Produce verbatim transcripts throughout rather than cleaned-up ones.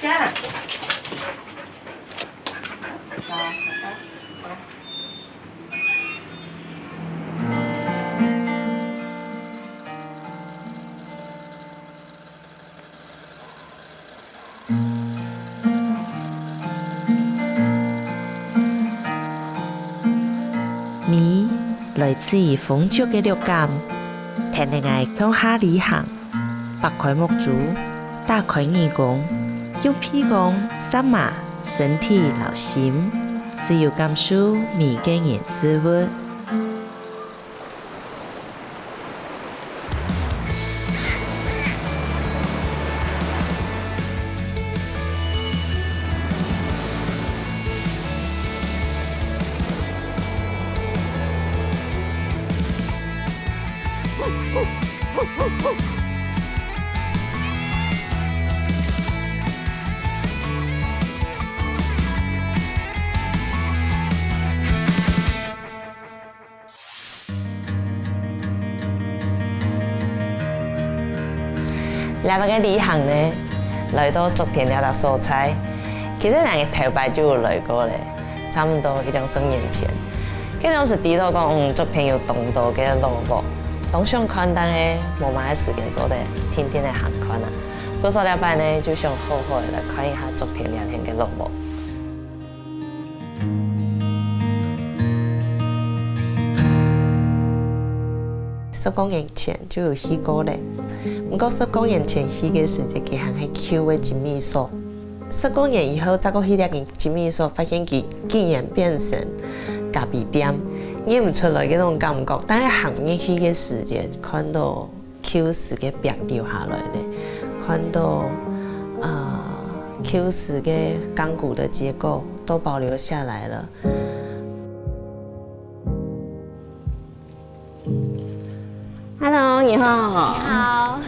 味來自於風俗个六感，跈等𠊎共下旅行。擘開目珠，打開耳公，用鼻公、舌嫲、身體摎心，自由感受每个人事物。 這擺个旅行呢，來到竹田這搭所在，其實𠊎頭擺就有來過咧，差毋多一兩十年前。該當時知道講，嗯，竹田有當多个老屋，當想看，但係無麼个時間做得定定仔行看啊。故所這擺呢，就想好好仔來看一下竹田這片个老屋。 十過年前就有去過咧，毋過十過年前去个時節，佢還係舊个精米所。十過年以後，再過去這間精米所，發現佢竟然變成咖啡店，認毋出來該種感覺。但係行入去个時節，看到 舊時个壁留下來咧，看到，呃，舊時个鋼骨的結構都保留下來了。Hello，你好。你好。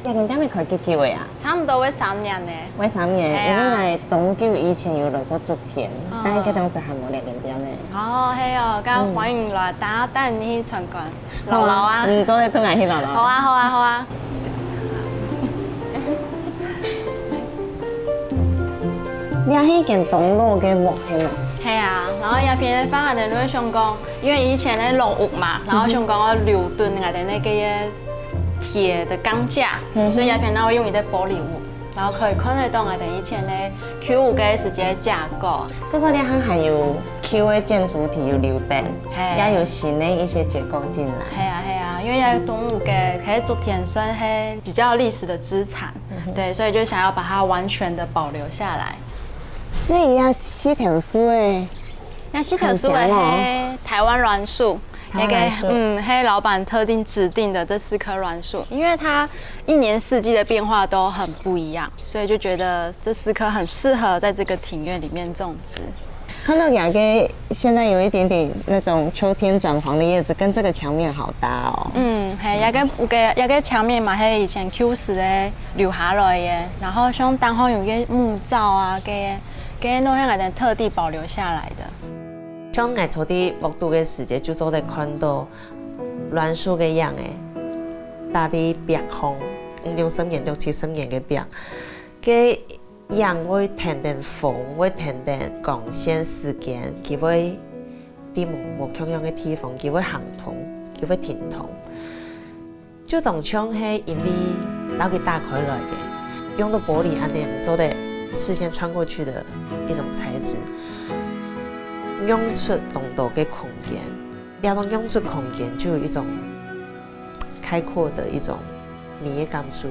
這間店係開幾久个啊？差毋多會三年呢。會三年，係啊。因為𠊎當久以前有來過竹田，嗯。但係該當時還無這間店呢。哦，係哦，該歡迎來，等下帶你去參觀。 老老啊。嗯，做得同𠊎去老老。好啊，好啊，好啊。這係一間當老个屋係無？係啊，然後這片个話，𠊎兜就會想講，因為以前个老屋嘛，然後想講愛留等𠊎兜个鐵个鋼架，嗯哼。所以這片𠊎會用一個玻璃屋。 然後可以看得到𠊎兜以前个舊屋个時節个架構。故所這下還有舊个建築體有留等，係。也有新个一些結構進來。係啊，係啊，因為這棟屋个，該竹田算係比較歷史的資產，嗯哼。對，所以就想要把它完全的保留下來。所以這四頭樹个，這四頭樹个很香哦。係台灣欒樹， 台灣欒樹。那個，嗯，係老闆特定指定的這四棵欒樹，因為它一年四季的變化都很不一樣，所以就覺得這四棵很適合在這個庭院裡面種植。看到雅各現在有一點點那種秋天轉黃的葉子，跟這個牆面好搭哦。嗯，係，這個，有個，這個牆面嘛，係以前舊時个留下來个，然後像頂項有個木造啊，該，該都係𠊎兜特地保留下來的。 像𠊎坐在屋肚个時節，就做得看到欒樹个影仔，打在壁項，五六十年、六七十年个壁，該影會跈等風，會跈等光線、時間，佢會在無，無共樣个地方，佢會行動，佢會停動。 就當像係因為摎佢打開來个，用到玻璃恁樣做得視線穿過去的一種材質，讓出當多个空間。這種讓出空間，就有一種開闊的一種美的感受。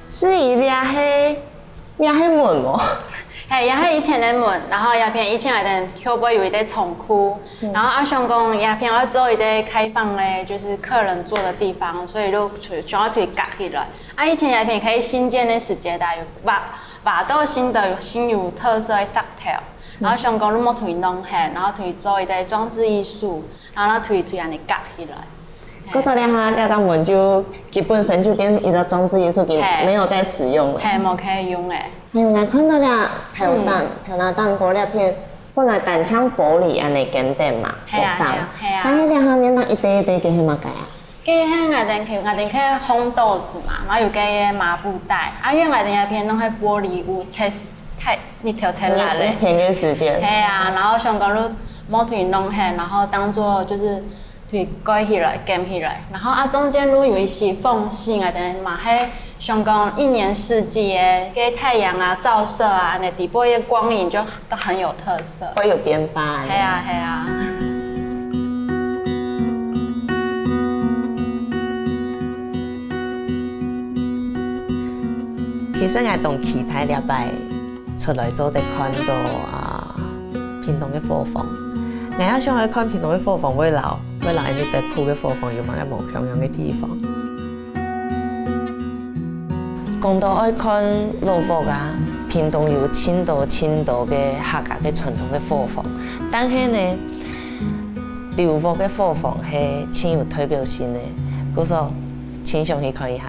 至於這係，這係門無？係，這係以前个門，然後這片以前𠊎兜後背有一個倉庫，嗯。然後啊想講這片愛做一個開放个，就是客人坐的地方，所以就想要同佢隔起來。啊以前這片可以新建个時節，大家有挖，挖到新的，新有特色个石頭，然後想講就莫同佢弄忒，然後同佢做一個裝置藝術，然後同佢，同佢恁樣隔起來。 故所這下，這道門就，佢本身就變一個裝置藝術，佢係。沒有在使用了。係，無可以用了。還有來看到這頭頂，嗯。頭那頂高這片，本來單淨玻璃恁樣間等嘛，係啊，屋頂。係啊，係啊。但是這下面那一垤一垤个係麼个啊？該係𠊎兜去，𠊎兜去烘豆子嘛，然後有該个麻布袋，啊，因為𠊎兜該片攏係玻璃屋，忒，忒，日頭忒辣咧。熱天个時間。係啊，然後想講就無同佢弄忒，然後當作就係同佢蓋起來、弇起來，然後啊，中間就有一些縫隙，𠊎兜嘛係想講一年四季个，該太陽啊、照射啊，恁呢底背个光影就都很有特色。會有變化。係啊，係啊。其實𠊎當期待這擺出來做得看到啊，屏東个伙房。𠊎也想愛看屏東个伙房會摎，會摎𠊎兜北部个伙房有麼个無共樣个地方。 講到愛看老屋啊，屏東有盡多盡多个客家个傳統个伙房，但係呢，劉屋个伙房係盡有代表性个，故所盡想去看一下。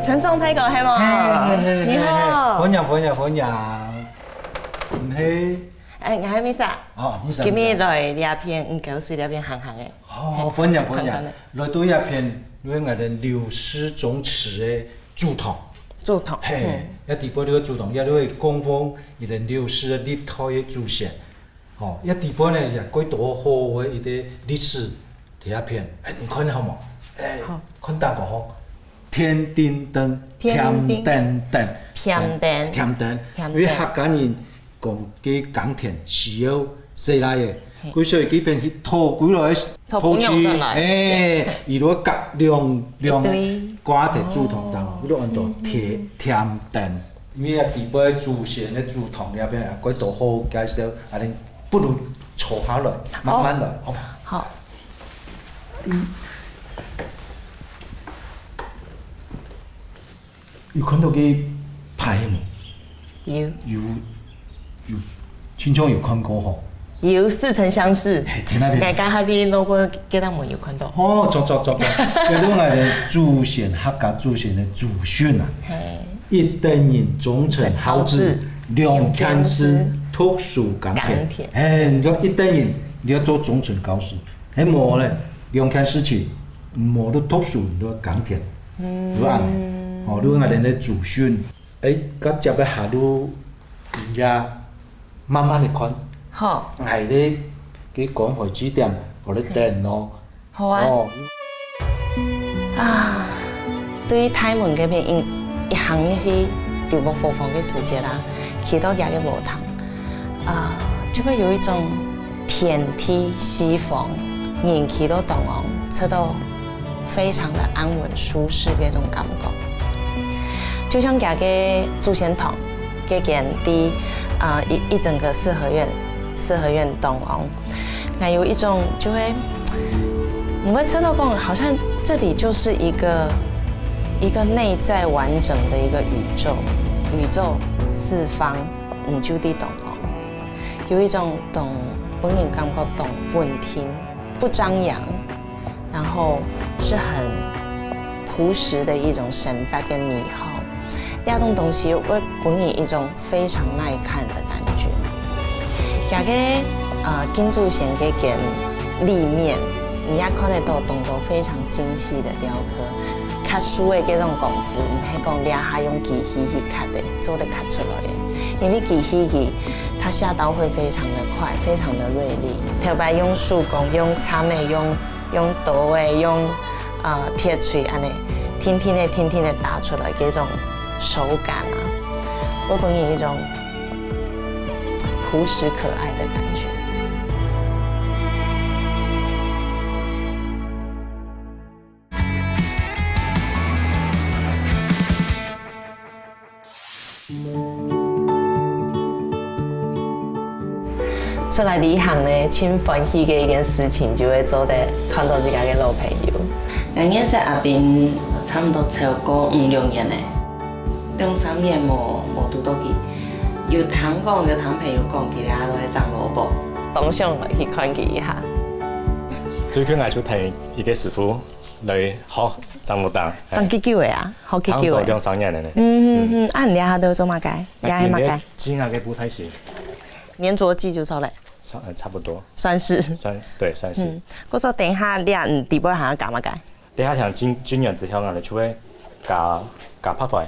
陳總大哥，係無？係，係，係，你好。係，係。歡迎，歡迎，歡迎。你係？欸，𠊎係Misa。哦，Misa，今日來這片，嗯，五溝水這片行行仔。哦，歡迎，歡迎。看看仔。來到這片，因為𠊎兜劉氏宗祠个祖堂。祖堂，係，嗯。這底背這个祖堂，這就係供奉𠊎兜劉氏个歷代个祖先。 吼，這底背呢，也蓋多好个一个歷史在這片。欸，你看好無？欸，好。看頂高吼，添丁丁，添丁。添丁丁。添丁。添丁。添丁。因為客家人講个耕田需要細孻仔，嘿。故所以佢便去討歸來，討肥料轉來。討去，欸，佢就割兩，兩一堆。瓜在祖堂頂，哦。佢就安到添，添丁。 因為啊，底背祖先个祖堂這片啊，蓋多好介紹，啊，恁不如坐下來，慢慢來，哦。好。嗯。有看到个牌無？有。有，有，親像有看過吼。 有似曾相識。嘿，在那邊。該，該下邊路過，該搭門有看到。哦，著，著，著，著。這就𠊎兜祖先，客家祖先个祖訓啊。嘿。一等人忠臣好子，忠臣好子，兩件事，兩件事，讀書耕田。耕田。嘿，你講一等人，你愛做忠臣好子。嘿，無咧，兩件事情，無就讀書，你就耕田。嗯。就恁呢。哦，就𠊎兜个祖訓。 欸，該接一下就，人家慢慢仔看。好。𠊎咧，去觀海指點，𠊎咧等哦。好啊。哦。啊，對大門該片一，一行入去劉屋伙房个時節啦，去到厥个禾埕，啊，就會有一種天地四方，人去到當中，覺得 非常的安穩舒適个一種感覺。就像厥个祖先堂，該間在，呃，一，一整個四合院，四合院當中，還有一種就會，你會知道講，好像這裡就是一個，一個內在完整的一個宇宙，宇宙四方，你就在當中，有一種當，分人感覺當穩定，不張揚， 然後是很樸實的一種生活个美好。這種東西會分人一種非常耐看的感覺。這個，呃，敬祖先个間立面，你也看得到當多非常精細的雕刻。刻書的這種功夫，毋係講這下用機器去刻的，做得刻出來的。因為機器佢，它下刀會非常的快，非常的銳利。頭擺用手工，用叉仔，用用刀仔，用呃鐵錘恁呢，定定仔、定定仔打出來，這種手感啊，會分人一種樸實可愛的感覺。出來旅行呢，盡歡喜个一件事情，就會做得看到自家个老朋友。𠊎認識阿斌差毋多超過五六年了，兩三年無無堵到佢。有聽講，有聽朋友講，佢這下都在種蘿蔔。當想來去看佢一下。最近𠊎就聽一個師傅來學種蘿蔔。種幾久了啊？學幾久了？差毋多兩三年了呢。嗯嗯嗯，啊，你這下都做麼个？你這下麼个？種啊个布袋戲。黏著劑就出來。差呃差不多。算是。算對，算是。嗯，故所等一下你啊，嗯，底背還愛加麼个？等一下像浸浸完之後，𠊎就會加加白粉。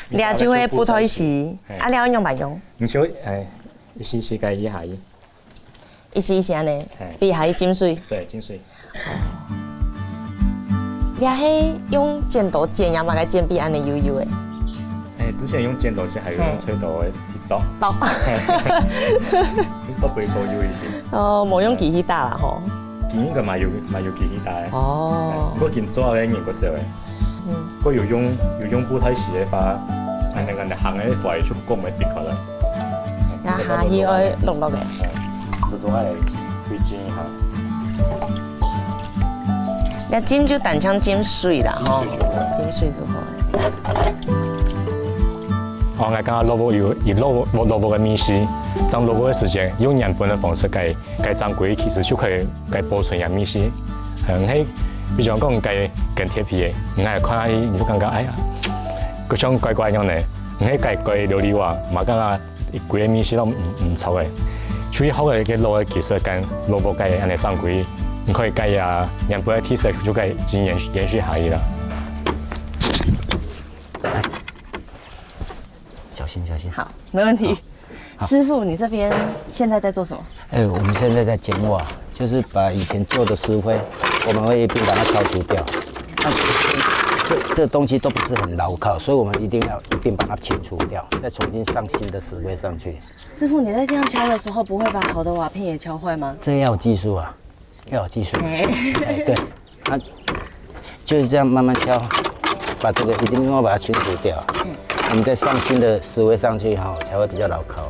你啊就會布袋戲，嘿。啊，你愛用白用？你就哎，一絲絲个一下一。 一絲一絲恁呢，嘿。比下去浸水。對，浸水。這係用剪刀剪，也嘛个剪比恁呢幼幼个。哎，之前用剪刀剪，還有用嘿。菜刀仔去剁。剁。嘿。剁過較幼一些。哦，無用機器打啦吼。佢應該嘛有嘛有機器打个。哦。哎，不過今做个人較少个。嗯。 如果有用有用布袋戲个話，恁呢恁呢行个話就講會跌下來。呀，下去愛落落个。嗯，都都愛去浸一下。那浸就單淨浸水啦，吼，浸水就好。浸水就好了。哦，𠊎感覺蘿蔔有有蘿蔔蘿蔔个味緒，種蘿蔔个時節用原本个方式該 該種歸其實就可以該保存這味緒。嗯，係，比如講該跟鐵皮个，你來看下去，你就感覺哎呀，該像怪怪樣呢。你係該該琉璃瓦，嘛感覺一歸个味緒都毋毋錯个。所以學个該老个技術跟蘿蔔該恁呢種歸，你可以該呀，原本个特色就該繼續延續延續下去啦。小心小心。好，沒問題。 師傅，你這邊現在在做什麼？哎，我們現在在剪瓦，就是把以前舊的石灰，我們會一併把它敲除掉。那這這東西都不是很牢靠，所以我們一定要一併把它清除掉，再重新上新的石灰上去。師傅，你在這樣敲的時候，不會把好的瓦片也敲壞嗎？這要有技術啊。 要有技術。哎，對，啊，就是這樣慢慢敲，把這個一定要把它清除掉。我們再上新的石灰上去哈，才會比較牢靠。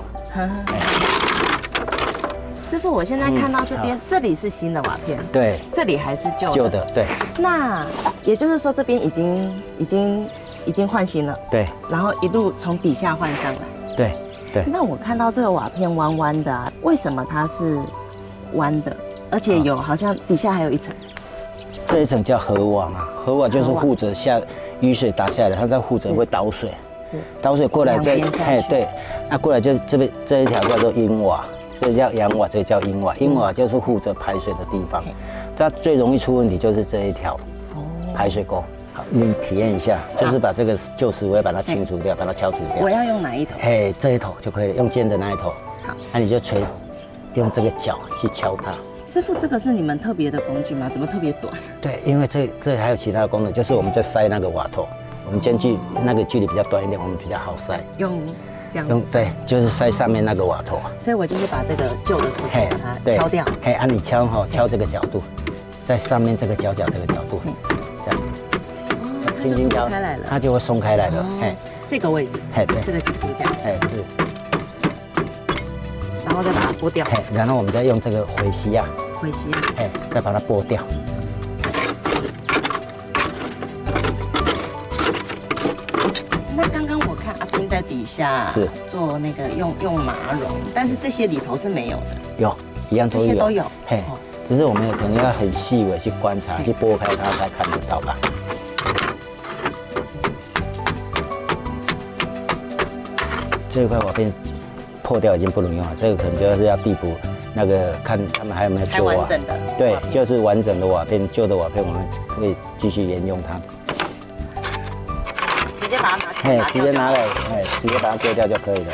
師傅，我現在看到這邊，這裡是新的瓦片，對，這裡還是舊的。舊的，對。那也就是說，這邊已經已經已經換新了，對，然後一路從底下換上來。對對。那我看到這個瓦片彎彎的啊，為什麼它是彎的？ 而且有好像底下還有一層。這一層叫河瓦嘛，河瓦就是負責下雨水打下來，它在負責會導水，是導水過來再，兩邊下去。嘿，對，那過來就這邊這一條叫做陰瓦，這叫陽瓦，這叫陰瓦，陰瓦就是負責排水的地方。它最容易出問題就是這一條排水溝。好，你體驗一下，就是把這個舊石灰把它清除掉，把它敲除掉。我要用哪一頭？嘿，這一頭就可以，用尖的那一頭。好，那你就捶 用這個角去敲它。師傅，這個是你們特別的工具嗎？怎麼特別短？對，因為這這還有其他的功能，就是我們在篩那個瓦頭，我們間距那個距離比較短一點，我們比較好篩。用這樣子。用對，就是篩上面那個瓦頭。所以我就是把這個舊的石頭嘿，把它敲掉。嘿，啊，你敲哈，敲這個角度，在上面這個角角這個角度，嘿，這樣，哦，它就輕輕敲，它就會鬆開來了。哦，嘿，這個位置，嘿，對，這個角度這樣。嘿，是。 然後再把它剝掉。嘿，然後我們再用這個回吸啊，回吸啊，嘿，再把它剝掉。那剛剛我看阿斌在底下是做那個用用麻絨，但是這些裡頭是沒有的。有，一樣都有，這些都有。嘿，只是我們可能要很細微去觀察，去剝開它才看得到吧。這一塊瓦片破掉已經不能用了，這個可能就是要遞補那個，看他們還有沒有舊瓦。還完整的對，就是完整的瓦片，舊的瓦片我們可以繼續沿用它。直接把它拿起來，嘿，直接拿來，嘿，直接把它割掉就可以了。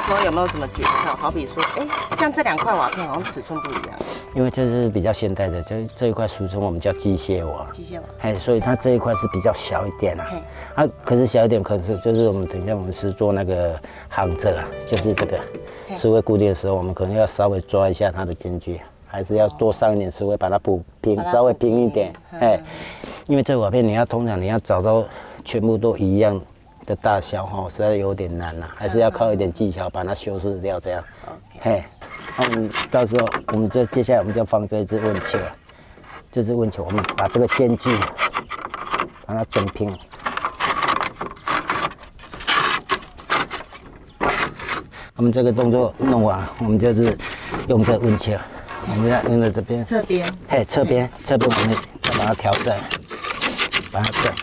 说有没有什么诀窍？好比说，哎，像这两块瓦片好像尺寸不一样。因为这是比较现代的，这这一块俗称我们叫机械瓦，机械瓦。嘿，所以它这一块是比较小一点啊。嘿，啊，可是小一点，可能是就是我们等一下我们是做那个行者啊，就是这个嘿石灰固定的时候，我们可能要稍微抓一下它的间距，还是要多上一点石灰把它补平，把它稍微平一点补，平哎嗯，因为这瓦片你要通常你要找到全部都一样的大小哈，实在有点难了，还是要靠一点技巧把它修饰掉这样。 OK，嘿，那我们到时候我们就接下来我们就放这一只问球啊，这只问球我们把这个间距把它整平。我们这个动作弄完，我们就是用这问球，我们要用在这边，这边嘿，侧边，侧边我们再把它调整，把它转。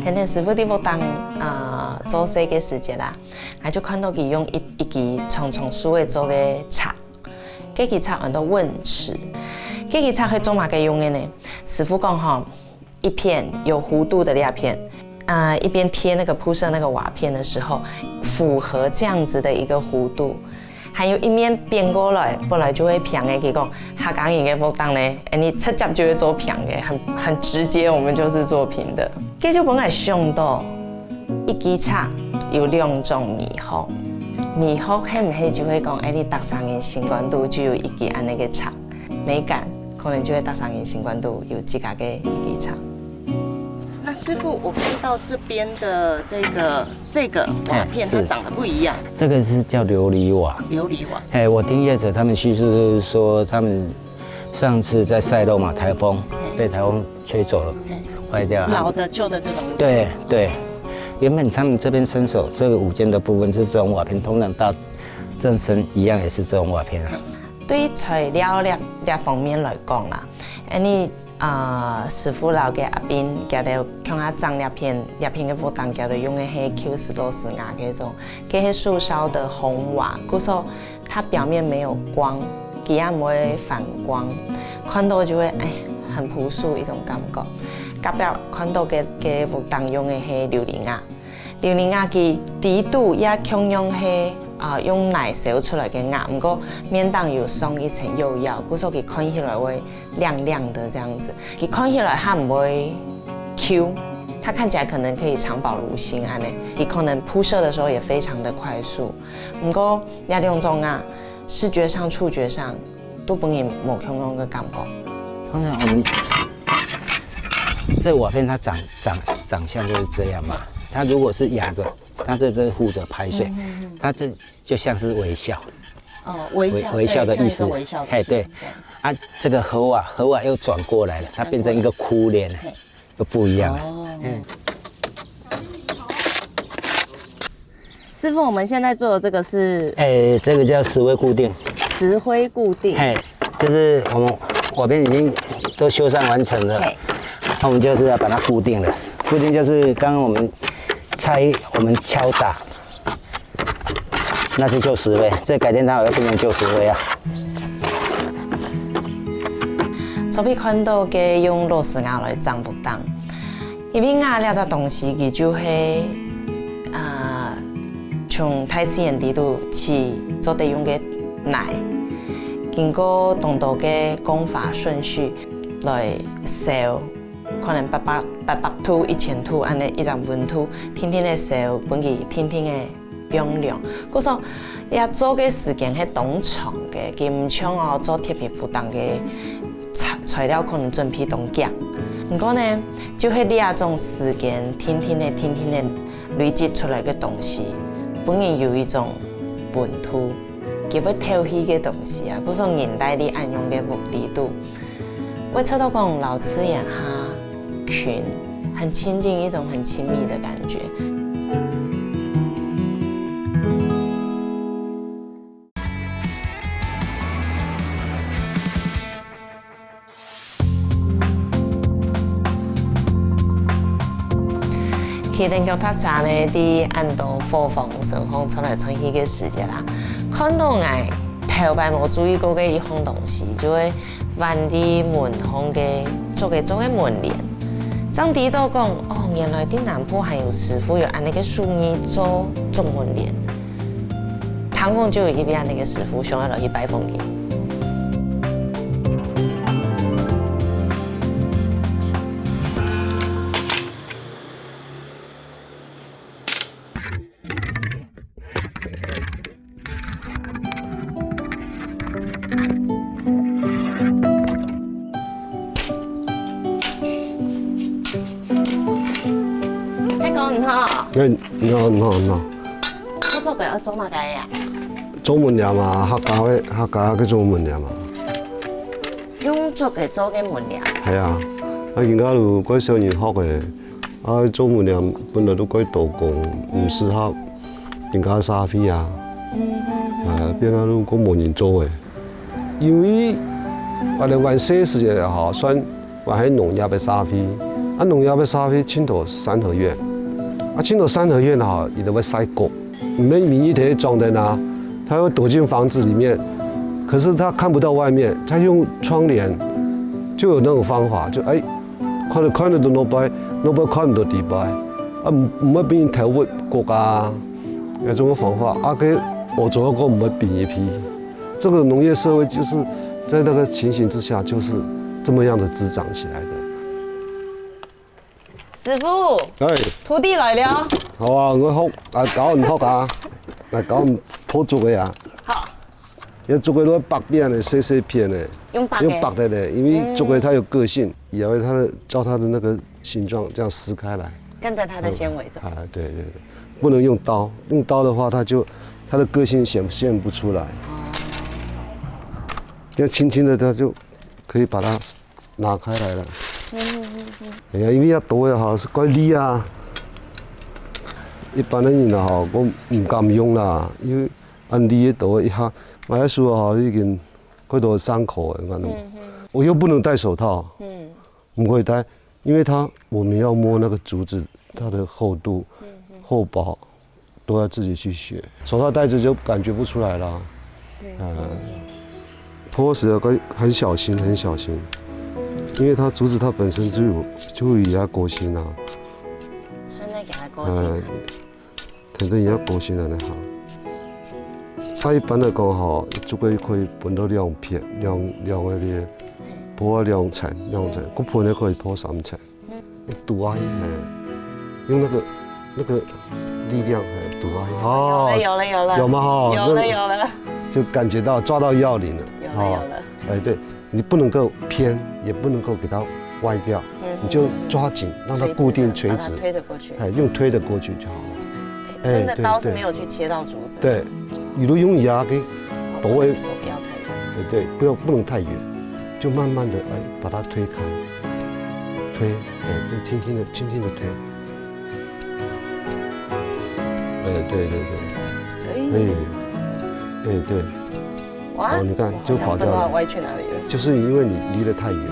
天天师傅在屋顶啊做事个时节啦，𠊎就看到佢用一一支长长树仔做个尺，該支尺安到问尺。該支尺係做麼个用个呢？師傅講吼，一片有弧度的那片，啊、一邊貼那個鋪設那個瓦片的時候，符合這樣子的一個弧度。 還有一面變過來，本來就會平个，佢講客家人个屋頂呢，哎，你直接就會做平个，很很直接，我們就是做平的。這就分𠊎想到，一支尺有兩種美學，美學係毋係就會講，哎，你逐儕人心肝肚就有一支恁呢个尺，美感可能就會逐儕人心肝肚有自家个一支尺。那师傅，我看到这边的这个这个瓦片，哎是它长得不一样。这个是叫琉璃瓦。琉璃瓦。哎，我听业者他们叙述就是说，他们上次在赛洛嘛，台风嘿被台风吹走了，嘿坏掉了。老的旧的这种。对对，原本他们这边伸手这个五间的部分是这种瓦片，通常大正身一样也是这种瓦片啊。對材料這這方面來講啦，恁呢啊，師傅摎个阿斌佢兜共下整這片這片个屋頂，佢兜用个係舊時老師傅个該種，該係樹燒的紅瓦，故所它表面沒有光，佢也毋會反光，看到就會哎很樸素一種感覺。隔壁看到个个屋頂用个係琉璃瓦， 琉璃瓦佢底肚也共樣係啊用泥燒出來个瓦，毋過面頂有上一層釉料，故所佢看起來會亮亮的這樣子，佢看起來還毋會舊，它看起來可能可以長保如新恁呢。佢可能鋪設的時候也非常的快速，毋過這兩種啊，視覺上、觸覺上都分人無共樣个感覺。通常我们这瓦片它长长长相就是这样嘛，它如果是仰着，它这这护着排水，它这就像是微笑，哦，微微微笑的意思。嘿，对。啊，这个河瓦河瓦又转过来了，它变成一个哭脸，又不一样了。哦。师傅，我们现在做的这个是哎，这个叫石灰固定。石灰固定。嘿，就是我们瓦片已经都修缮完成了，那我们就是要把它固定了。固定就是刚刚我们拆，我们敲打那些旧石灰，这改天它还会变成旧石灰啊。昨晡看到个用老师傅个来整屋顶，因為瓦這隻東西佢就係啊，從大自然底肚取做得用个泥，經過當多个工法順序來燒，可能八百八百度、一千度恁呢一隻溫度，定定个燒，分佢定定个放涼。故所，這做个時間係當長个，佢毋像哦做鐵皮屋頂个材材料可能準備當遽。毋過呢，就係這種時間定定个、定定个累積出來个東西，分人有一種溫度，佢會透氣个東西啊。故所人戴在恁樣个屋底肚，會覺得講摎自然較近，很親近，一種很親密的感覺。 騎等腳踏車呢，在恁多伙房身項出來出去个時節啦，看到𠊎頭擺無注意過个一項東西，就係橫在門項个做个做个門簾。正知道講，哦，原來在南部還有師傅有恁呢个手藝做竹門簾。聽講就有一位恁呢个師傅，想要來去拜訪佢。大哥，你好。哎，你好，你好，你好。做竹个愛做麼个呀？竹門簾嘛，客家个，客家个竹門簾嘛。用竹个做个門簾？係啊，啊，人家有介紹人學个，啊，竹門簾本來都較多工，毋適合人家社會啊，啊，變到都較無人做个。 因為𠊎兜還細時節吼，算還係農業个社會，啊，農業个社會盡多三合院，啊，盡多三合院吼，佢兜會曬穀，毋係每日天天裝燈啊，他會躲進房子裡面，可是他看不到外面，他用窗簾就有那種方法，就，哎，看得，看得到外背，外背看毋到裡背，啊，毋，毋會分人偷挖穀啊，有這種方法，啊，該禾作个穀毋會分人偷。 這個農業社會就是在那個情形之下，就是這麼樣的滋長起來的。師傅，哎，徒弟來了。好啊，𠊎學，啊，教你學啊，來教你破竹个啊。好。這竹个都係北片个，細細片个，用剝个。用剝个咧，因為竹个它有個性，也會它的，照它的那個形狀這樣撕開來。跟著它的纖維走。啊，對對對，不能用刀，用刀的話，它就，它的個性顯現不出來。要輕輕的，它就可以把它拿開來了。哎呀，因為要刀个哈，係較利啊。一般个人啊，哈，𠊎毋敢用啦，因為恁利个刀一下，買个時候哈，已經快到傷口了，你看到嗎？我又不能戴手套， 毋可以戴，因為它，我們要摸那個竹子，它的厚度、厚薄都要自己去學。手套戴著就感覺不出來啦。對。嗯。破時要很，很小心，很小心，因為它竹子它本身就有，就有它个性啊。順帶給它勾起來。哎， 等等，也要勾心的呢哈。它一般來講哈，竹个可以分到兩片，兩，兩个咧，破啊兩層，兩層，嗯。該分个可以破三層。嗯。堵啊，嘿，用那個，那個力量，嘿，堵啊，哦，有了，有了，有了。有嗎？哈，有了，那有了。就感覺到抓到要領了，有了，哈。有了。哎，對，你不能夠偏，也不能夠給它歪掉，嗯哼。你就抓緊，讓它固定垂直，垂直，把它推得過去。哎，用推得過去就好了。哎，真的，哎，對，刀是沒有去切到竹子。對，對，你都用牙給哦，剁，不能，手不要太軟。哎，對，不要，不能太遠，就慢慢地，哎，把它推開，推，哎，就輕輕地，輕輕地推。哎，對，對，對。哎，哎，哎，對。哇，哦，你看，我好像就跑掉了。不知道歪去哪裡了。就是因為你離得太遠。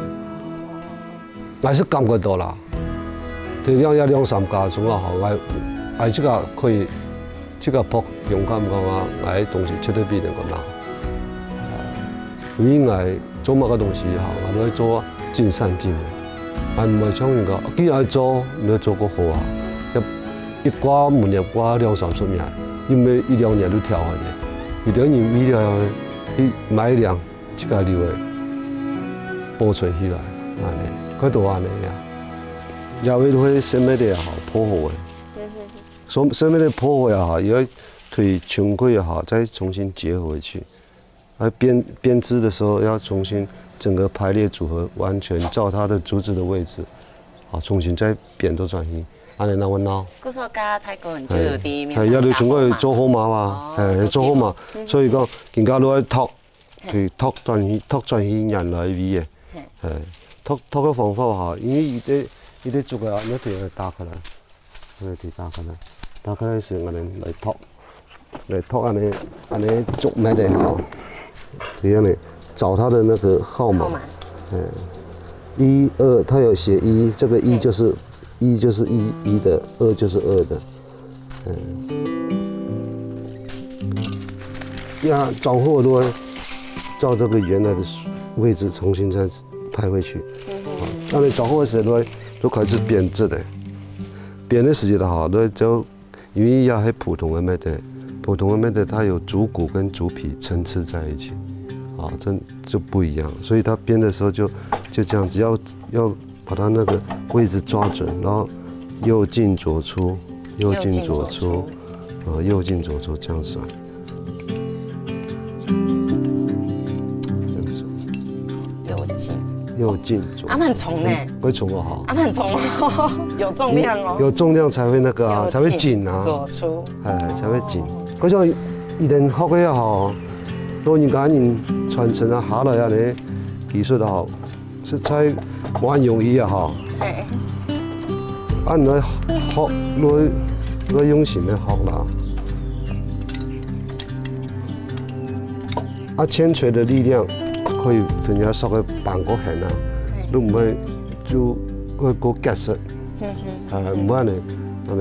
還係感覺到啦。就兩，也兩三家種啊，吼，𠊎，𠊎自家可以，自家拍胸坎講啊，𠊎个東西絕對比人較好。因為𠊎做麼个東西吼，𠊎都會做盡善盡美。𠊎毋會像人家，既然愛做，你愛做較好啊。一，一掛門簾掛兩三十年，又毋係一兩年就挑下來。有兜人為了去買一領 自家留个保存起來，恁呢，較多恁呢呀。也會，會生乜个也好，破好个。所，生乜个破好也好，也要對全塊也好，再重新結合回去。啊，編，編織的時候要重新整個排列組合，完全照它的竹子的位置，啊，重新再編做轉去，恁呢那麼鬧。故所教大哥你就有第一面，哎，要對全塊做好碼嘛，哦，哎，做好碼，所以講，人家都愛讀， 嘿。去托轉去，托轉去原來位个。嘿。嘿，托，托个方法哈，因為佢个，佢个竹啊，你可以打開來，你可以打開來，打開來時，𠊎等來托，來托恁呢，恁呢竹篾个哈，這樣呢，找它的那個號碼。號碼。嗯，一二，它有寫一，這個一就是，一就是一，一的，二就是二的。 嗯。呀，裝好都會照這個原來的位置重新再排回去。嗯哼。啊，恁呢裝好个時候都會就開始編織个。編个時節吼，就，就因為愛係普通个麥仔，普通个麥仔它有竹骨跟竹皮層次在一起，啊，這就不一樣，所以它編的時候就，就這樣子，要，要把它那個位置抓準，然後右進左出，右進左出，右進左出。啊，右進左出這樣子啊。這樣子。右進。右進左出。啊，蠻重呢。嗯，會重哦，哈。啊，蠻重哦，有重量哦。有，有重量才會那個啊，右進，才會緊啊。左出。哎，才會緊。哦。可是以前學个也好，老人家人傳承啊下來啊呢，技術啊好，實在蠻容易啊哈。嘿。啊，你來學，來，來用心个學啦。啊，牽垂的力量可以同人家說个扳過絚啊，嘿。你毋會就會過結實，嗯哼。呃，毋會呢，呃，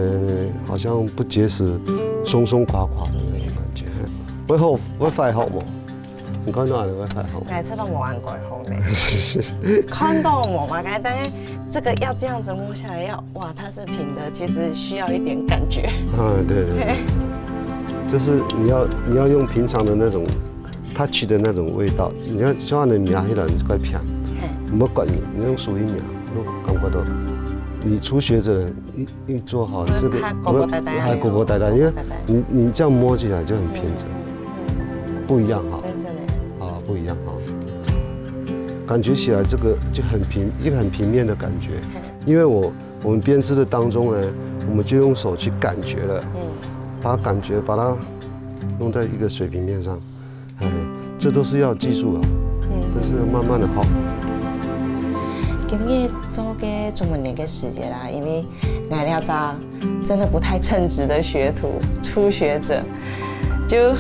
好像不結實，鬆鬆垮垮的那種感覺。嘿。會好，會壞好無？ 你看到你會還好。每次都無恁蓋好呢。看到無嘛，剛才，但是這個要這樣子摸下來，要，哇，它是平的，其實需要一點感覺。啊，對，對，對。嘿。就是你要，你要用平常的那種touch的那種味道，你要像你摸起來，你就快平，嘿。毋好管伊，你用手去摸，你感覺到。你初學者一，一做好，這個還高高低低，還高高低低，因為高高低低。你，你這樣摸起來就很平整。嗯，嗯，嗯。不一樣哈。真正的。啊，不一樣哈。感覺起來這個就很平，一個很平面的感覺。嘿。因為我，我們編織的當中呢，我們就用手去感覺了，嗯。把它感覺，把它弄在一個水平面上。 哎，這都是要技術啊，嗯。這是慢慢地學。今日做个竹門簾个時節啦，因為𠊎這隻真的不太稱職的學徒，初學者，就，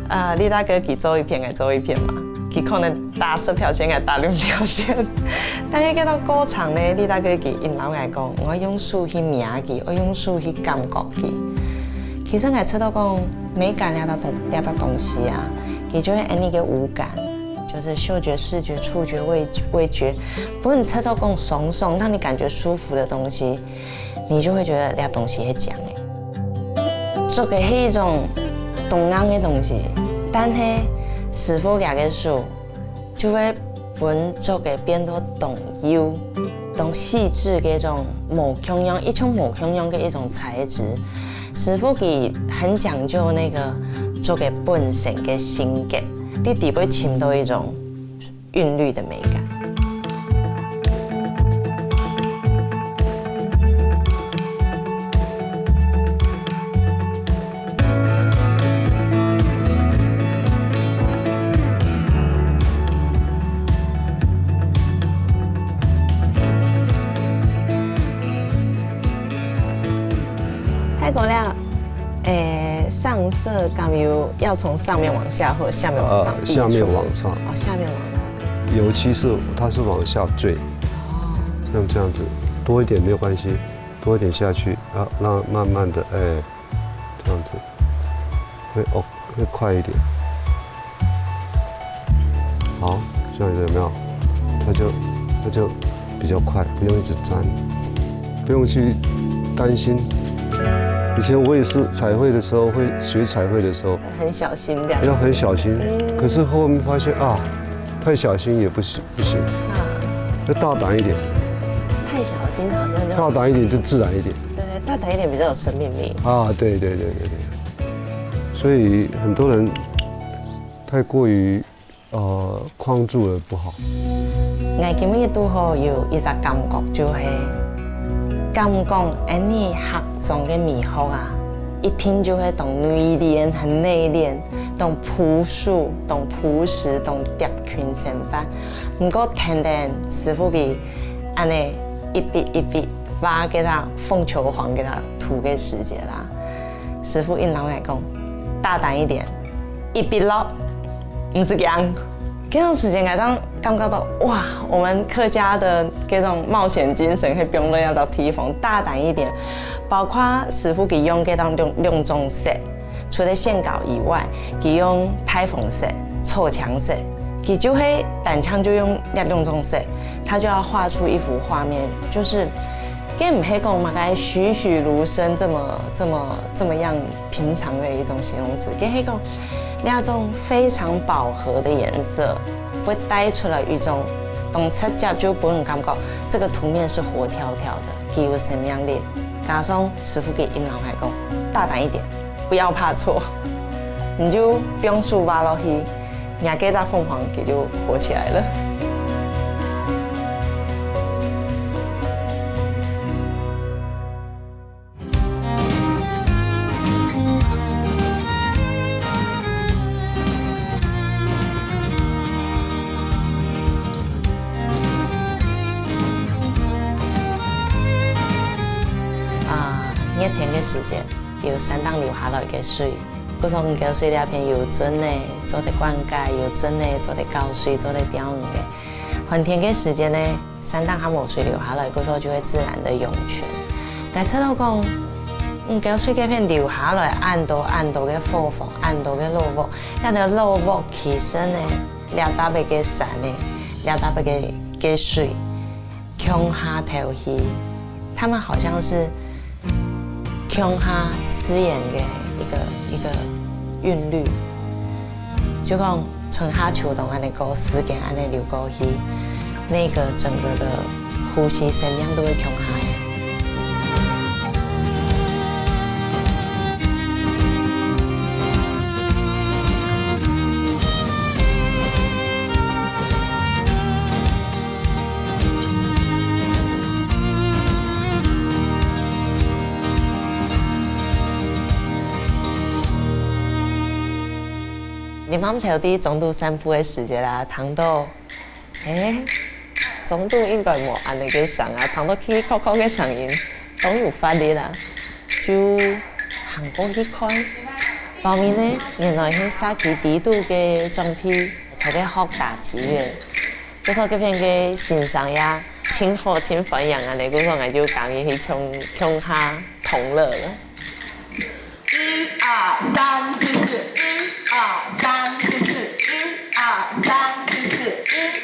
呃，李大哥佢做一片，𠊎做一片嘛，佢可能打十條線，𠊎打六條線。但係該个過程呢，李大哥佢硬摎𠊎講，𠊎用手去摸佢，𠊎用手去感覺佢。其實𠊎知道講， 美感這隻東，這隻東西啊，佢就係恁呢个五感，就是嗅覺、視覺、觸覺、味，味覺，分你試著講爽爽，讓你感覺舒服的東西，你就會覺得這東西係靚个。竹仔係一種當硬个東西，但係師傅佢个手 就會分竹仔變到當幼、當細緻个一種無共樣，一種無共樣个一種材質。師傅佢很講究那個竹仔本身个性格，在裡背尋到一種韻律的美感。 太高了，誒，上色感有要從上面往下，或者下面往上？呃，下面往上。哦，下面往上。油漆是，它是往下墜。哦。像這樣子，多一點沒有關係，多一點下去，啊，讓慢慢的，哎， 這樣子，會，哦，會快一點。好，這樣子有沒有？它就，它就比較快，不用一直沾，不用去擔心。以前我也是彩繪的時候，會學彩繪的時候，很小心這樣。要很小心。嗯。可是後面發現啊，太小心也不行，不行，啊。要大膽一點。太小心好像就，大膽一點就自然一點。 對，大膽一點比較有生命力。啊，對，對，對，對，對。所以很多人太過於，呃，框住了不好。𠊎今日堵好有一隻感覺，就係感覺恁呢客庄个美學啊，一定就係當內斂，很內斂，當樸素，當樸實，當貼近生活。毋過，跈等師傅佢恁呢一筆一筆畫該隻紅球黃該隻圖个時節啦， 師傅硬摎𠊎講，大膽一點，一筆落，毋使驚。該段時間，𠊎正感覺到，哇，我們客家的這種冒險精神可以放到這隻地方，大膽一點。包括師傅佢用該種兩，兩種色，除了線稿以外，佢用大紅色、草青色，佢就會單淨就用這兩種色，他就要畫出一幅畫面，就是，佢毋係講麼个栩栩如生這麼這麼這麼樣平常的一種形容詞，佢係講那種非常飽和的顏色，會帶出來一種，當直接就分人感覺這個圖面是活跳跳的，佢有生命力。加上師傅佢一直摎𠊎講，大膽一點，不要怕錯，你就放手畫落去。 若个大凤凰佢就活起來了。啊，熱天个時節，有山頂流下來个水，故所五溝水這片有圳仔做得灌溉，有圳仔做得搞水，做得釣魚个。寒天个時節呢，山頂較無水流下來，故所就會自然的湧泉。𠊎知著講，五溝水這片流下來恁多恁多个伙房，恁多个老屋，這个老屋其實呢，這搭仔个山呢，這搭仔个个水，共下敨去，他們好像是共下自然个一個一個韻律，就講春夏秋冬恁呢過，時間恁呢流過去，那個整個的呼吸生命都會共下个。 你媽頭在中肚散步个時節啦，聽著，欸，中肚應該無恁呢个聲啊，聽著硞硞硞个聲音，當有活力啊，就行過去看。包尾呢，原來係社區底肚个長輩，在該學打擊樂。 故所這片个先生也盡好盡歡迎恁呢，故所𠊎就佮佢去共共下同樂了。一二三四四，一二三四四，一二三四四，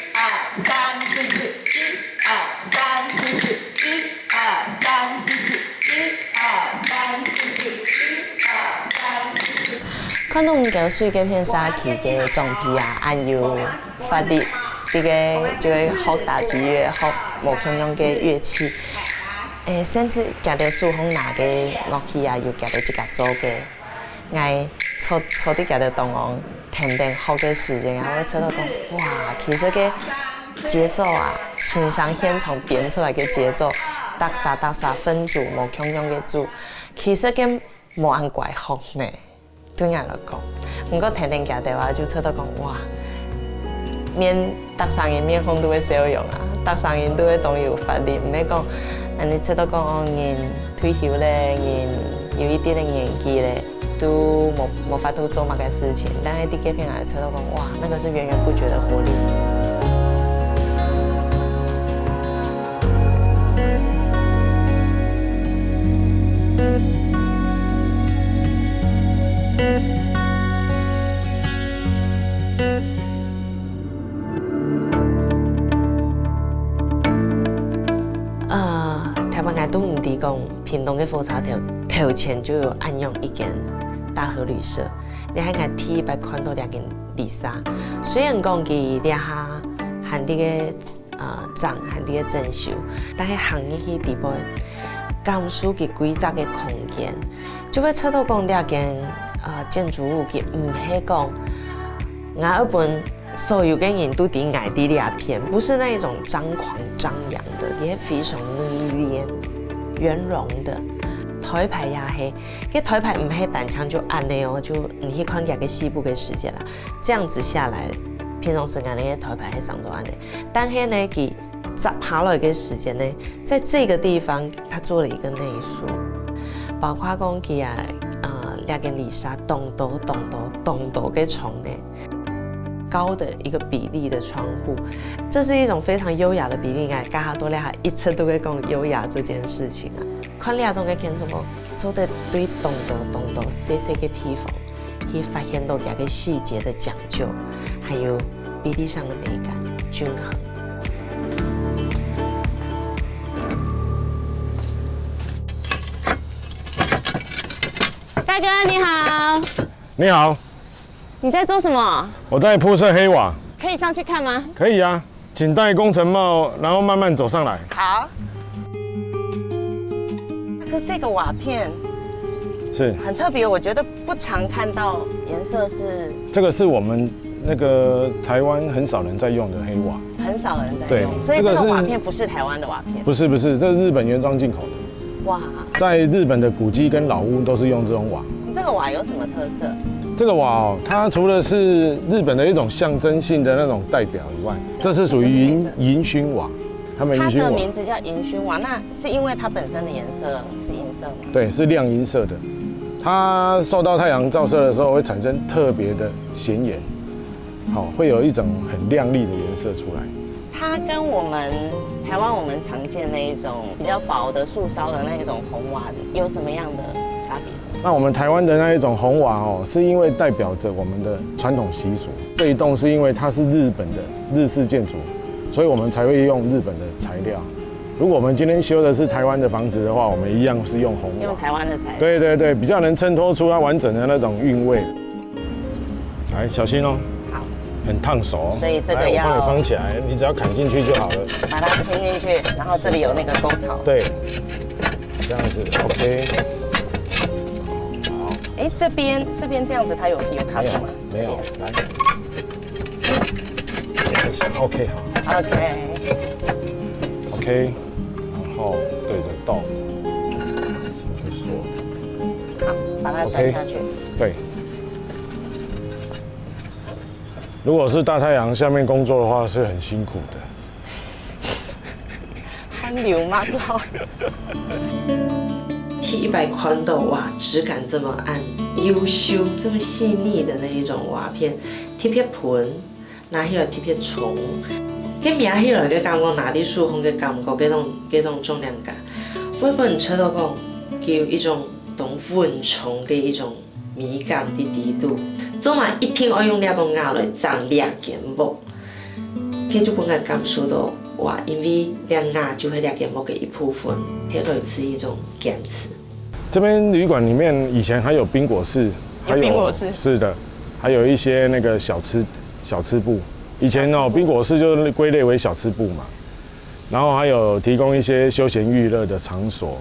一二三四四，一二三四四，一二三四四，一二三四四，一二三四四。看著五溝水這片社區个長輩啊，恁有 活力，這个就係學打擊樂，學無共樣个樂器。欸，甚至佢兜手項拿个樂器啊，有佢兜自家做个。𠊎坐坐在佢兜當中，跈等學个時節啊，𠊎會知著講，哇，其實个節奏啊，先生現場編出來个節奏，逐儕逐儕分組，無共樣个組，其實个無恁怪學呢。 對𠊎來講。毋過跈等佢兜啊，就知著講，哇，面，逐儕人面孔都會笑容啊，逐儕人都會當有活力，毋係講，恁呢知著講，哦，人退休咧，人有一定个年紀咧，都無無法度做麼个事情，但係在這片𠊎知著講，哇，那個是源源不絕的活力。 呃，頭擺𠊎都毋知講屏東个火車頭頭前就有恁樣一間大和旅社，這係𠊎第一擺看著這間旅社。雖然講佢這下還在該 呃，正還在該整修，但係行入去裡背，感受佢規隻个空間，就會知著講這間呃建築物佢毋係講𠊎愛分所有个人都知𠊎在這片，不是那一種張狂張揚的，佢係非常內斂、圓融的。台北也係，該台北毋係單淨就恁呢哦，就你去看佢个西部个世界啦。 這樣子下來，平常時𠊎等个台北係生做恁呢。但係呢，佢接下來个時間呢，在這個地方，他做了一個內縮，包括講佢啊，呃，這間旅社當多當多當多个窗呢，高的一個比例的窗戶，這是一種非常優雅的比例。𠊎加下多了，一直都會講優雅這件事情啊。看這種个建築物，做得對當多當多細細个地方。 去發現到佢个細節的講究，還有比例上的美感均衡。大哥你好，你好，你在做什么？我在铺设黑瓦。可以上去看吗？可以啊，请戴工程帽，然后慢慢走上来。好。大哥，这个瓦片是很特别，我觉得不常看到颜色是这个是我们那个台湾很少人在用的黑瓦。很少人在用，对，所以这个这个是瓦片不是台湾的瓦片。不是不是，这是日本原装进口的。哇，在日本的古迹跟老屋都是用这种瓦。这个瓦有什么特色？这个瓦哦，它除了是日本的一种象征性的那种代表以外，这是属于迎迎勋瓦，他们迎勋瓦。它的名字叫迎勋瓦，那是因为它本身的颜色是银色吗？对，是亮银色的。它受到太阳照射的时候会产生特别的显眼，好，会有一种很亮丽的颜色出来。它跟我们台湾我们常见那一种比较薄的树梢的那一种红瓦有什么样的差别？那我们台湾的那一种红瓦哦，是因为代表着我们的传统习俗。这一栋是因为它是日本的日式建筑，所以我们才会用日本的材料。如果我们今天修的是台湾的房子的话，我们一样是用红瓦。用台湾的材料。对对对，比较能衬托出它完整的那种韵味。来，小心哦。好。很烫手哦。所以这个要来，我帮你封起来，你只要砍进去就好了。把它清进去，然后这里有那个沟槽。对，这样子，OK。好。哎，这边这边这样子，它有有卡住吗？没有，没有，来。OK，好。OK。OK，然后对着洞进去锁。好，把它转下去。OK，对。如果是大太阳下面工作的话，是很辛苦的。汗流满头。第一百款的哇，质感这么按，优秀，这么细腻的那一种瓦片，特别粉，拿起来特别重。个摸起来个感觉，拿在手上个感觉，这种这种重量感，会分人觉得讲，有一种当稳重的一种美感在底肚。做嘛一定要用这种瓦来装这间屋，这就分人感受到哇，因为这瓦就系这间屋的一部分，这来自一种坚持。这边旅馆里面以前还有冰果室，还有冰果室。是的，还有一些那个小吃小吃部。以前哦，冰果室就是归类为小吃部嘛，然后还有提供一些休闲娱乐的场所，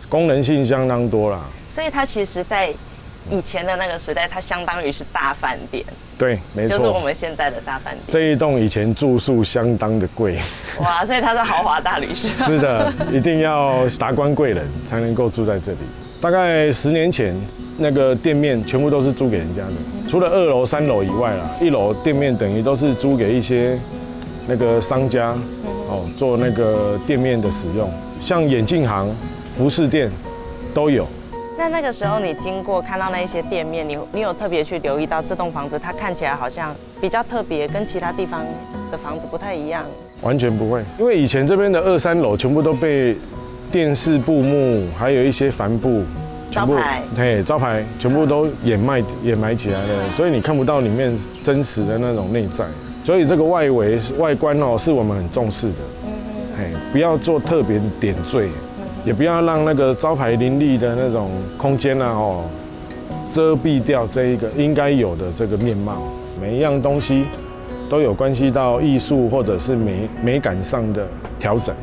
功能性相当多啦。所以它其实在以前的那个时代，它相当于是大饭店。对，没错。就是我们现在的大饭店。这一栋以前住宿相当的贵。哇，所以它是豪华大旅社。是的，一定要达官贵人才能够住在这里。大概十年前，那个店面全部都是租给人家的，除了二楼、三楼以外啦，一楼店面等于都是租给一些那个商家哦，做那个店面的使用，像眼镜行、服饰店都有。那那个时候你经过看到那一些店面，你你有特别去留意到这栋房子，它看起来好像比较特别，跟其他地方的房子不太一样。完全不会，因为以前这边的二三楼全部都被电视布幕，还有一些帆布，全部招牌。嘿，招牌全部都掩埋掩埋起来了，所以你看不到里面真实的那种内在。所以这个外围外观哦，是我们很重视的。嘿，不要做特别的点缀，也不要让那个招牌林立的那种空间啊，哦，遮蔽掉这一个应该有的这个面貌。每一样东西都有关系到艺术或者是美美感上的调整，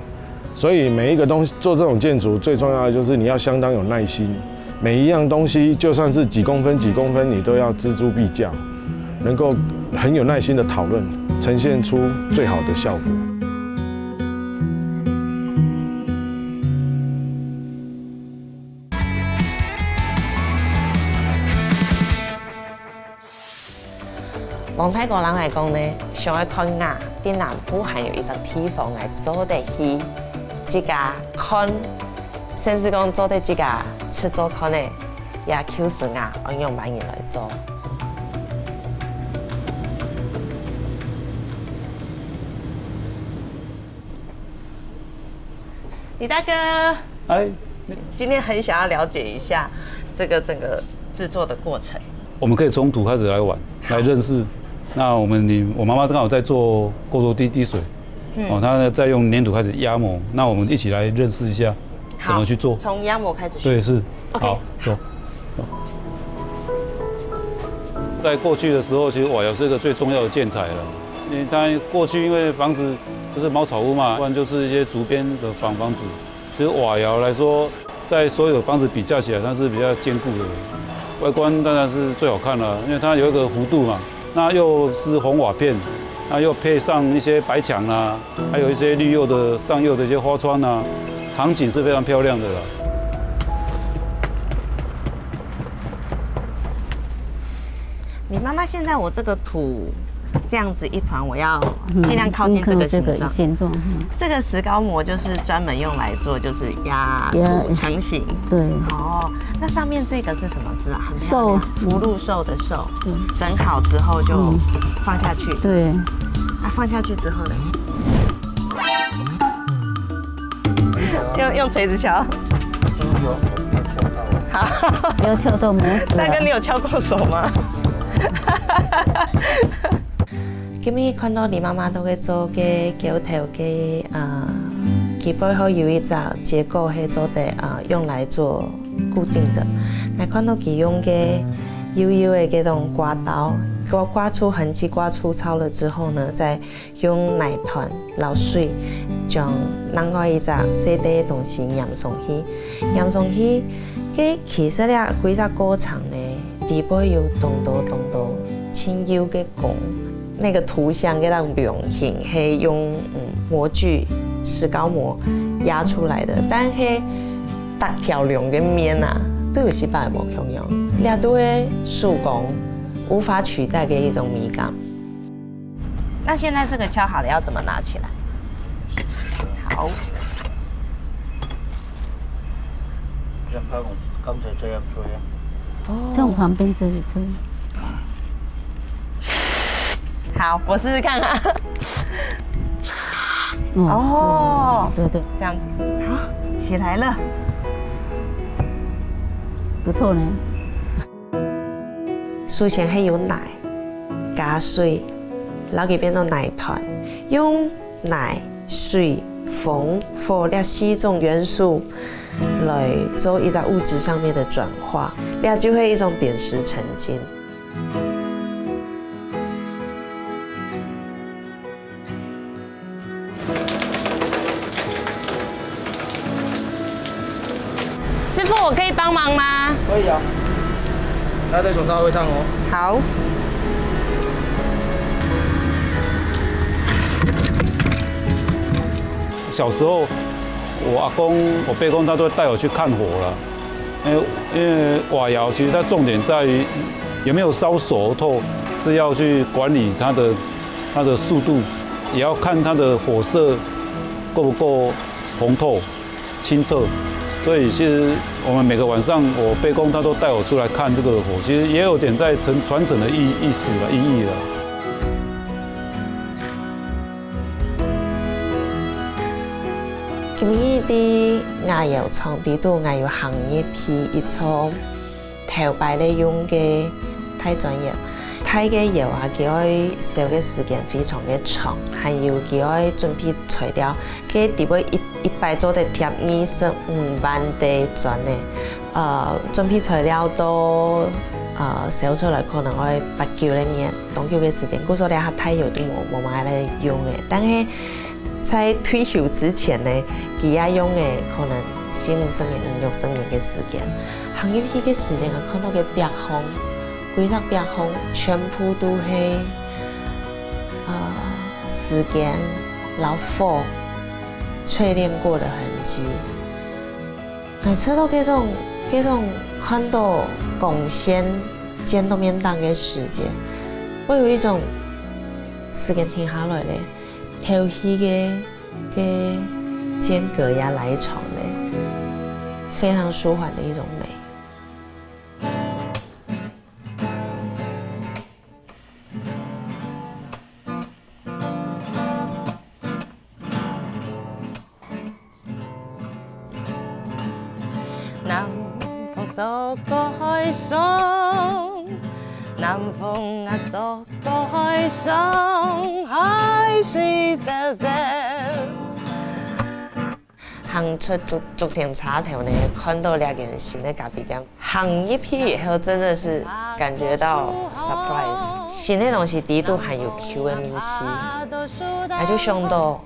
所以每一个东西做这种建筑最重要的就是你要相当有耐心。每一样东西，就算是几公分几公分，你都要锱铢必较，能够很有耐心的讨论，呈现出最好的效果。王太高人来讲呢，想要看啊，在南部还有一个地方来做得去自家看，甚至讲做得自家去做看呢，也就是啊，按样慢人来做。李大哥，哎，今天很想要了解一下这个整个制作的过程。我们可以从土开始来玩，来认识那我们你我妈妈刚好在做过渡滴滴水，嗯，哦，她在用黏土开始压模，那我们一起来认识一下怎么去做。从压模开始学。对，是。OK，好，走。在过去的时候，其实瓦窑是一个最重要的建材了，因为它过去因为房子就是茅草屋嘛，不然就是一些竹编的仿房子。其实瓦窑来说，在所有房子比较起来，它是比较坚固的，外观当然是最好看了，因为它有一个弧度嘛，那又是红瓦片，那又配上一些白墙啊，还有一些绿釉的上釉的一些花窗啊，场景是非常漂亮的了。你妈妈现在我这个土这样子一团，我要尽量靠近这个形状。嗯，这个一现状，嗯。这个石膏模就是专门用来做，就是压土成型。对。哦，那上面这个是什么字啊？很漂亮。寿。福禄寿的寿。整好之后就放下去。对。啊，放下去之后呢？用用锤子敲。好。不要敲到模子啊。大哥，你有敲过手吗？今日看到你妈妈都會做个狗頭个，呃，佢背後有一隻結構係做得，呃，用來做固定的。𠊎看到佢用个幼幼个這種刮刀，刮，刮出痕跡，刮粗糙了之後呢，再用泥團摎水將另外一隻細个个東西黏上去。黏上去，該其實這歸隻過程呢，底背有當多當多盡幼个 工。那個圖像个那種龍形，係用，嗯，模具、石膏模壓出來的，但係逐條龍个面啊，都有細胞無共樣，這都係手工無法取代个一種美感。那現在這個敲好了，要怎麼拿起來？好。像他們剛才這樣吹啊。哦。用旁邊這裡吹。 好，我試試看啊。哦，對，對。這樣子，好，起來了。不錯呢。首先係用泥，加水，摎佢變做泥團，用泥、水、風、火這四種元素來做一隻物質上面的轉化，這就係一種點石成金。 師傅，我可以幫忙嗎？可以啊，拿在手上會燙哦。好。小時候，我阿公、我伯公他都會帶我去看火了。 因為，因為瓦窯其實它重點在於有沒有燒熟透，是要去管理它的，它的速度，也要看它的火色夠不夠紅透、清澈。所以其實我們每個晚上，我伯公他都帶我出來看這個火，其實也有點在傳，傳承的意，意思了，意義了。 今日在瓦窯場裡肚，𠊎有行入去一座頭擺咧用个大磚窯。大个窯啊，佢愛燒个時間非常个長，還有佢愛準備材料，該底背一，一擺做得疊二十五萬垤磚呢。呃，準備材料到，呃，燒出來可能愛八九个月，當久个時間。故所這下大窯都無，無麼个咧用个。但係 在退休之前呢，佢也用个可能四五十年、五六十年个時間。行入去个時間，𠊎看到个壁項，歸隻壁項全部都係，呃，時間摎火淬煉過的痕跡。每次都這種，這種看到光線濺到面頂个時節，會有一種時間停下來咧。 透氣个，个間隔也拉長咧，非常舒緩的一種美。南風拂過海上，南風啊，拂過海上，海水蕭蕭。行出竹竹田車頭呢，看到這間新个咖啡店，行入去以後，真的是感覺到 surprise。新个東西裡肚還有舊个味緒，𠊎就想到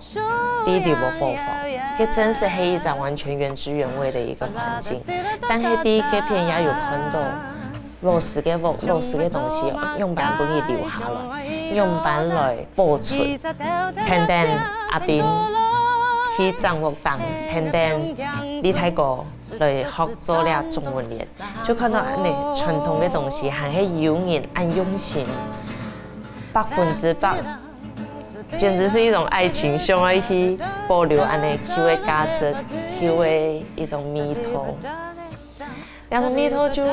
在這伙房，這真是係一隻完全原汁原味个一個環境。但係在這片也有看到 老式个屋，老式个東西，仰般分佢留下來，仰般來保存。跈等阿斌去掌屋頂，跈等李大哥來學做這中文聯，就看到恁呢傳統个東西，還係有人恁用心，百分之百，簡直是一種愛情，想愛去保留恁呢舊个價值，舊个一種味道。 這種味道就，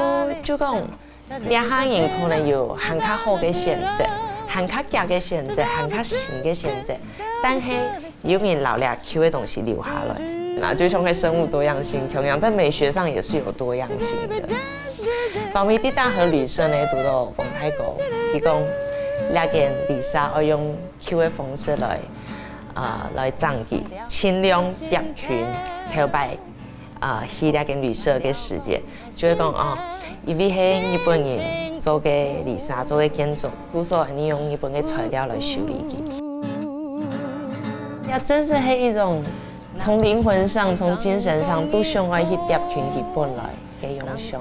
就講，這下人可能有還較好个選擇，還較遽个選擇，還較新个選擇，但係有人摎這舊个東西留下來。那就像該生物多樣性共樣，在美學上也是有多樣性的。包尾在大和旅社呢，堵到王大哥，佢講，這間旅社愛用舊个方式來，啊，來整理，盡量貼近頭擺 啊，去這間旅社个時節，就會講哦，因為係日本人做个旅社，做个建築，故所你用日本个材料來修理佢。也真是係一種從靈魂上、從精神上都想愛去貼近佢本來个樣相。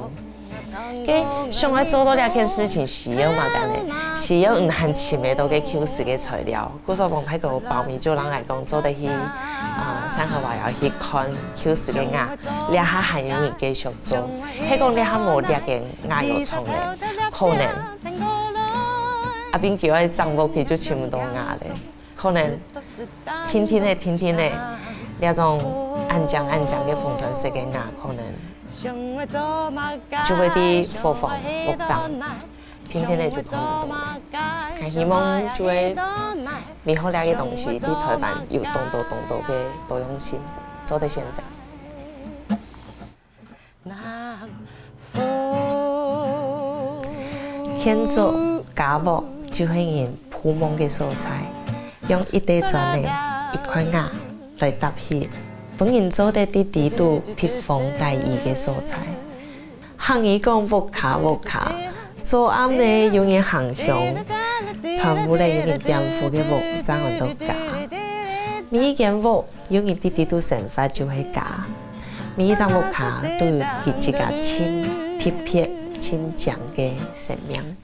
該想愛做到這件事情，需要麼个呢？需要你還尋得到个舊時个材料。故所王大哥包尾就摎𠊎講，做得去，啊，三和瓦窯去看 舊時个瓦，這下還有人繼續做。係講這下無這間瓦窯廠咧，可能阿斌佢愛掌屋佢就尋毋到瓦咧，可能定定仔、定定仔，這種恁靚恁靚个紅磚石个瓦，可能就會在伙房屋頂 定定仔就看毋到咧。𠊎希望就係美好這个東西，在台灣有當多當多个多樣性，做得選擇。建築家屋就係人 鋪夢个所在，用一垤磚仔、一塊瓦來搭起，分人做得在裡肚避風避雨个所在。客語講屋下屋下，早暗呢有人行香，窗戶咧有人點火个屋正安到家。每一間屋有人在裡肚生活就係家，每一隻屋下都有佢自家盡特別、盡靚个生命。